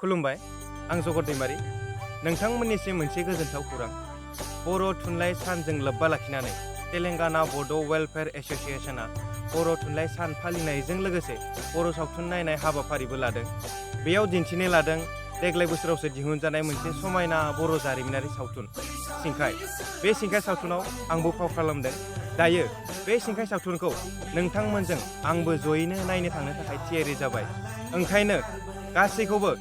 खुलुमबाय, आं जगत दैमारि। नोंथांमोननिसिम मोनसे गोजोनथाव खौरां। बर' थुनलाइ सानजों लोब्बा लाखिनानै तेलेंगाना बड' वेलफेयार एस'सिएशनआ बर' थुनलाइ सान फालिनायजों लोगोसे बर' सावथुन नायनाय हाबाफारिबो लादों। बेयाव दिन्थिनो लादों देग्लाय बोसोरावसो दिहुनजानाय मोनसे समायना बर' जारिमिनारि सावथुन सिंखाय। बे सिंखाय सावथुनाव आंबो फाव खालामदों। दायो बे सिंखाय सावथुनखौ नोंथांमोनजों आंबो जयैनो नायनो थांनो थाखाय थियारि जाबाय। ओंखायनो गासैखौबो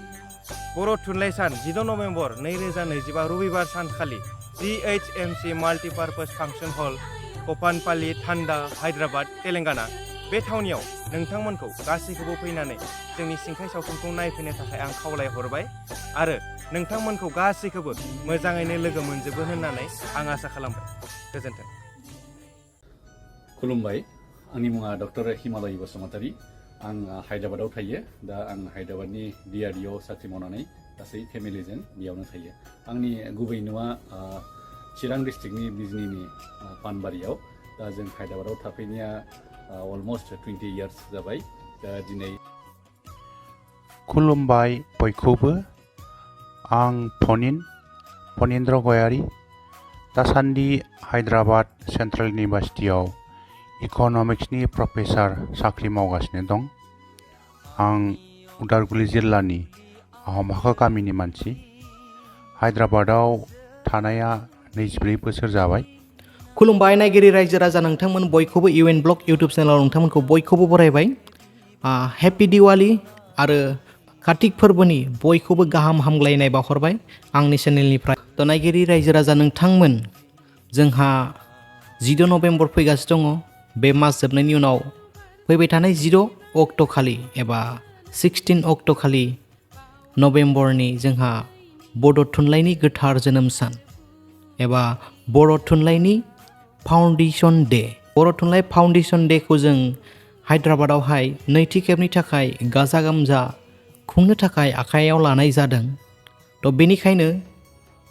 बर' थुनलाइ सान 16 नभेम्बर 2025 रबिबार सानखालि GHMC माल्टिपार्पस फांसन हल, कपानपाल्ली, थान्डा, हायद्राबाद, तेलेंगाना बे थावनियाव नोंथांमोनखौ गासैखौबो फैनानै जोंनि सिंखाय सावथुनखौ नायफैनो थाखाय आं खावलायहरबाय आरो नोंथांमोनखौ गासैखौबो मोजाङैनो लोगो मोनजोबगोन होननानै आं आसा खालामबाय। गोजोन्थों। खुलुमबाय, आंनि मुङा डक्टर हिमालय बसुमतारी। आं हायद्राबादाव थायो। दा आं हायद्राबादनि DRDO साख्रि मावनानै गासै फेमिलिजों बेयावनो थायो। आंनि गुबै न'आ चिरां डिस्ट्रिक्टनि बिजनीनि पानबारियाव। दा जों हायद्राबादाव थाफैनाया अलमस्ट 20 इयार्स जाबाय। दा दिनै खुलुमबाय बयखौबो। आं फनिन्द्र गयारी। दासान्दि हायद्राबाद सेन्ट्रेल इउनिभार्सिटियाव इक'नमिक्सनि प्रफेसार साख्रि मावगासिनो दं। आं उदालगुरि जिल्लानि आहमाखा गामिनि मानसि। हायद्राबादाव थानाया 24 बोसोर जाबाय। खुलुमबाय नायगिरि रायजो राजा नोंथांमोन बयखौबो UN ब्लग इउटुब चेनेलाव नोंथांमोनखौ बयखौबो बरायबाय। हेपि दिवाली आरो कार्तिक फोरबोनि बयखौबो गाहाम हामग्लायनाय बावहरबाय आंनि चेनेलनिफ्राय। थ' नायगिरि रायजो राजा नोंथांमोन, जोंहा 16 नभेम्बर फैगासिनो दङ। बे मास जोबनायनि उनाव फैबाय थानाय 16 अक्ट' खालि एबा 16 अक्ट' खालि नभेम्बरनि जोंहा बड' थुनलाइनि गोथार जोनोम सान एबा बर' थुनलाइनि फाउन्डेसन डे। बर' थुनलाइ फाउन्डेसन डेखौ जों हायद्राबादावहाय नैथि खेबनि थाखाय गाजा गोमजा खुंनो थाखाय आखायाव लानाय जादों। थ' बेनिखायनो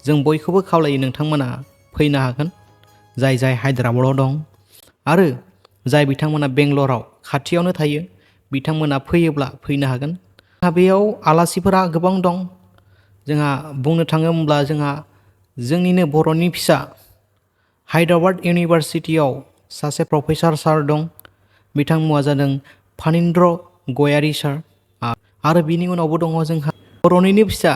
जों बयखौबो खावलायो नोंथांमोना फैनो हागोन, जाय हायद्राबादाव दं आरो जाय बिथांमोना बेंगलराव खाथियावनो थायो बिथांमोना फैयोब्ला फैनो हागोन। बेयाव आलासिफोरा गोबां दं। जोंहा बुंनो थाङोब्ला जोंहा जोंनिनो बर'नि फिसा हायद्राबाद इउनिभार्सिटियाव सासे प्रफेसार सार दं। बिथांमुङा जादों फनिन्द्र गयारी सार। आरो बिनि उनावबो दङ जोंहा बर'निनो फिसा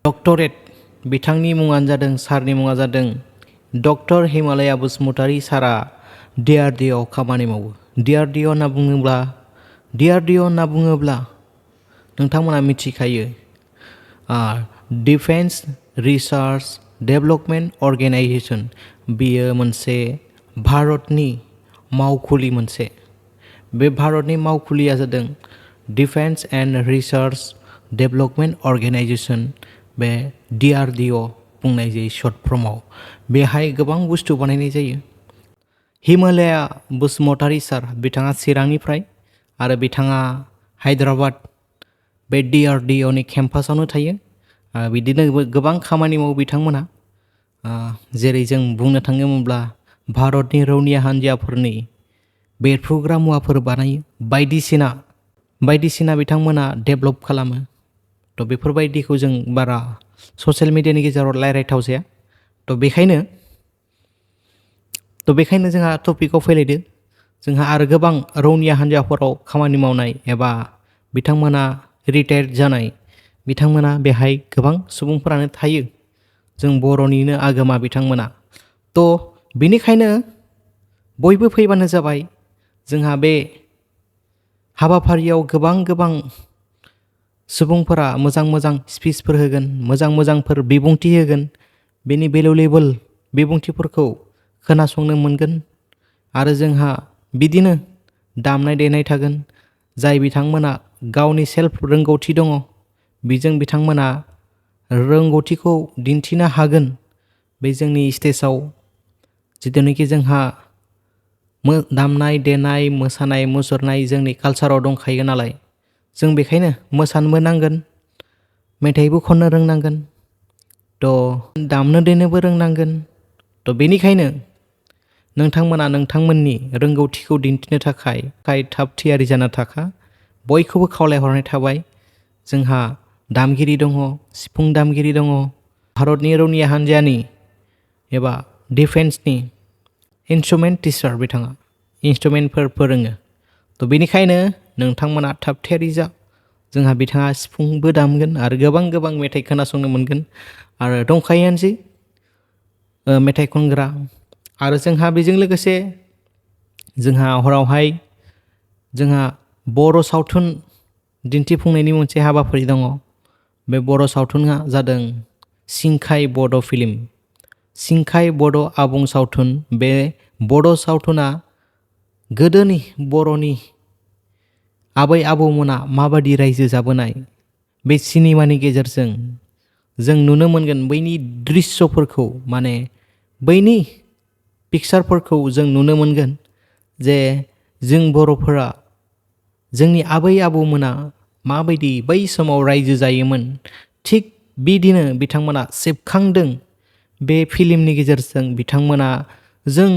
डक्टरेट, बिथांनि मुङानो जादों सारनि मुङा जादों डक्टर हिमालया बसुमतारी। सारा DRDO खामानि मावो। DRDO होनना बुङोब्ला नोंथांमोना मिथिखायो, डिफेन्स रिसार्च डेभेलपमेन्ट अर्गेनाइजेसन। बियो मोनसे भारतनि मावखुलि मोनसे। बे भारतनि मावखुलिया जादों defence and research development organisation. बे DRDO बुंनाय जायो शर्ट फर्माव। बेहाय गोबां बुस्थु बानायनाय जायो। हिमालया बसुमतारी सार, बिथाङा चिरांनिफ्राय आरो बिथाङा हायद्राबाद बे DRDOनि केम्पासावनो थायो। बिदिनो गोबां खामानि मावो बिथांमोना। जेरै जों बुंनो थाङोब्ला भारतनि रौनिया हान्जाफोरनि बेरफ्रुग्रा मुवाफोर बानायो, बायदिसिना बिथांमोना डेभेलप खालामो। थ' बेफोरबायदिखौ जों बारा ससियेल मिडियानि गेजेराव रायज्लायथाव जाया। थ' बेखायनो जोंहा टपिकआव फैलायदो। जोंहा आरो गोबां रौनिया हान्जाफोराव खामानि मावनाय एबा बिथांमोना रिटायार्ड जानाय बिथांमोना बेहाय गोबां सुबुंफोरानो थायो। जों बर'निनो आगोमा बिथांमोना। थ' बेनिखायनो बयबो फैबानो जाबाय। जोंहा बे हाबाफारियाव गोबां सुबुंफोरा मोजां स्पिचफोर होगोन, मोजांफोर बिबुंथि होगोन। बेनि भेलुएबल बिबुंथिफोरखौ खोनासंनो मोनगोन। आरो जोंहा बिदिनो दामनाय देनाय थागोन। जाय बिथांमोना गावनि सेल्फ रोंगौथि दङ, बेजों बिथांमोना रोंगौथिखौ दिन्थिनो हागोन। बे जोंनि स्टेजाव जिथुनाखि जोंहा दामनाय देनाय मोसानाय मुसुरनाय जोंनि कालसाराव दंखायो नालाय, जों बेखायनो मोसानोबो नांगोन, मेथाइबो खननो रोंनांगोन, थ' दामनो देनोबो रोंनांगोन। थ' बेनिखायनो नोंथांमोना नोंथांमोननि रोंगौथिखौ दिन्थिनो थाखाय थाब थियारि जाना थाखा। बयखौबो खावलायहरनाय थाबाय। जोंहा दामगिरि दङ, सिफुं दामगिरि दङ, भारतनि रौनिया हान्जानि एबा डिफेन्सनि इन्सट्रुमेन्ट टिचार बिथाङा इन्सट्रुमेन्टफोर फोरोङो। थ' बेनिखायनो नोंथांमोना थाब थियारि जा, जोंहा बिथाङा सिफुंबो दामगोन आरो गोबां गोबां मेथाइ खोनासंनो मोनगोन आरो दंखायोआनोसै मेथाइ खनग्रा। आरो जोंहा बेजों लोगोसे जोंहा हरावहाय जोंहा बर' सावथुन दिन्थिफुंनायनि मोनसे हाबाफारि दङ। बे बर' सावथुना जादों सिंखाय बड' फिल्म, सिंखाय बड' आबुं सावथुन। बे बड' सावथुना गोदोनि बर'नि आबै आबौमोना माबादि रायजो जाबोनाय बे सिनेमानि गेजेरजों जों नुनो मोनगोन बैनि दृश्यफोरखौ, माने बैनि पिक्सारफोरखौ जों नुनो मोनगोन जे जों बर'फोरा, जोंनि आबै आबौमोना माबायदि बै समाव रायजो जायोमोन, थिग बिदिनो बिथांमोना सेबखांदों। बे फिल्मनि गेजेरजों बिथांमोना जों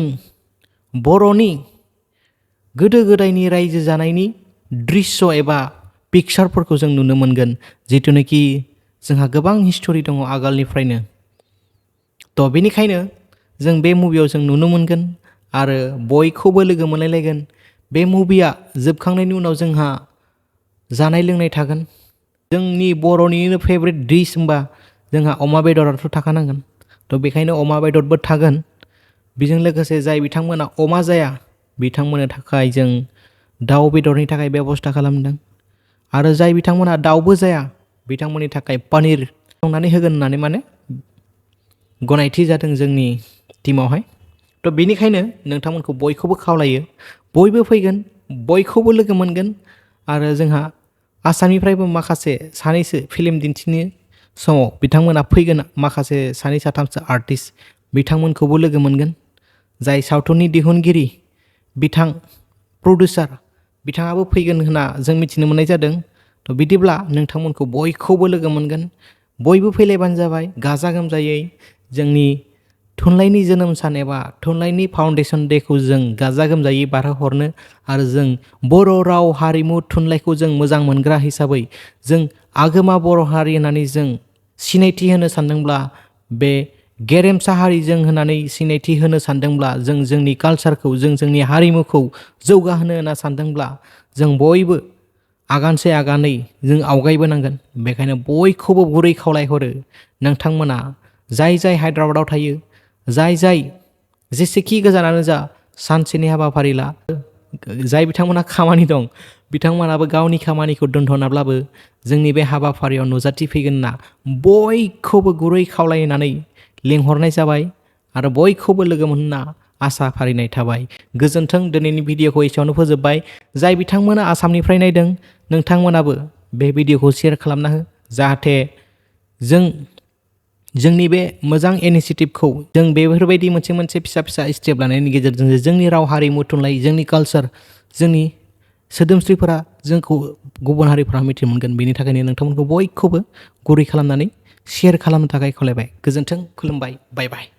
बर'नि गोदो गोदायनि रायजो जानायनि दृश्य एबा पिक्सारफोरखौ जों नुनो मोनगोन, जिथुनाखि जोंहा गोबां हिस्ट'रि दङ आगोलनिफ्रायनो। थ' बेनिखायनो जों बे मुभियाव जों नुनो मोनगोन आरो बयखौबो लोगो मोनलायलायगोन। बे मुभिया जोबखांनायनि उनाव जोंहा जानाय लोंनाय थागोन। जोंनि बर'निनो फेभरेट डिश होनबा जोंहा अमा बेदराथ' थाखानांगोन। थ' बेखायनो अमा बेदरबो थागोन। बेजों लोगोसे जाय बिथांमोना अमा जाया बिथांमोननो थाखाय जों दाउ बेदरनि थाखाय बेब'स्था खालामदों आरो जाय बिथांमोना दाउबो जाया बिथांमोननि थाखाय पनिर संनानै होगोन होननानै माने गनायथि जादों जोंनि टीमावहाय। थ' बेनिखायनो नोंथांमोनखौ बयखौबो खावलायो, बयबो फैगोन, बयखौबो लोगो मोनगोन आरो जोंहा आसामनिफ्रायबो माखासे सानैसो फिल्म दिन्थिनो समाव बिथांमोना फैगोन, माखासे सानै साथामसो आर्टिस्ट बिथांमोनखौबो लोगो मोनगोन। जाय सावथुननि दिहुनगिरि बिथां प्रडिउसार बिथाङाबो फैगोन होनना जों मिथिनो मोननाय जादों। थ' बिदिब्ला नोंथांमोनखौ बयखौबो लोगो मोनगोन, बयबो फैलायबानो जाबाय। गाजा गोमजायै जोंनि थुनलाइनि जोनोम सान एबा थुनलाइनि फाउन्डेसन डेखौ जों गाजा गोमजायै बारहोहरनो आरो जों बर' राव हारिमु थुनलाइखौ जों मोजां मोनग्रा हिसाबै जों आगोमा बर' हारि होननानै जों सिनायथि होनो सानदोंब्ला, बे गेरेमसा हारिजों होननानै सिनायथि होनो सानदोंब्ला, जों जोंनि कालचारखौ, जों जोंनि हारिमुखौ जौगाहोनो होनना सानदोंब्ला जों बयबो आगानसे आगानै जों आवगायबोनांगोन। बेखायनो बयखौबो गुरै खावलायहरो, नोंथांमोना जाय जाय हायद्राबादाव थायो, जाय जेसेखि गोजानानो जा सानसेनि हाबाफारि ला। जाय बिथांमोनहा खामानि दं बिथांमोनाबो गावनि खामानिखौ दोनथ'नाब्लाबो जोंनि बे हाबाफारियाव नुजाथिफैगोन होनना बयखौबो गुरै खावलायनानै लिंहरनाय जाबाय आरो बयखौबो लोगो मोनना आसा फारिनाय थाबाय। गोजोन्थों। दिनैनि भिडिअखौ एसेयावनो फोजोबबाय। जाय बिथांमोना आसामनिफ्राय नायदों नोंथांमोनाबो बे भिडिअखौ शेयार खालामना हो, जाहाथे जों जोंनि बे मोजां इनिसियेटिभखौ जों बेफोरबायदि मोनसे फिसा फिसा स्टेप लानायनि गेजेरजों जोंनि राव हारिमु थुनलाइ, जोंनि कालचार, जोंनि सोदोमस्रिफोरा जोंखौ गुबुन हारिफ्रा मिथिनो मोनगोन। बेनि थाखायनो नोंथांमोनखौ बयखौबो गुरै खालामनानै शेयार खालामनो थाखाय खावलायबाय। गोजोन्थों, खुलुमबाय, बाय बाय।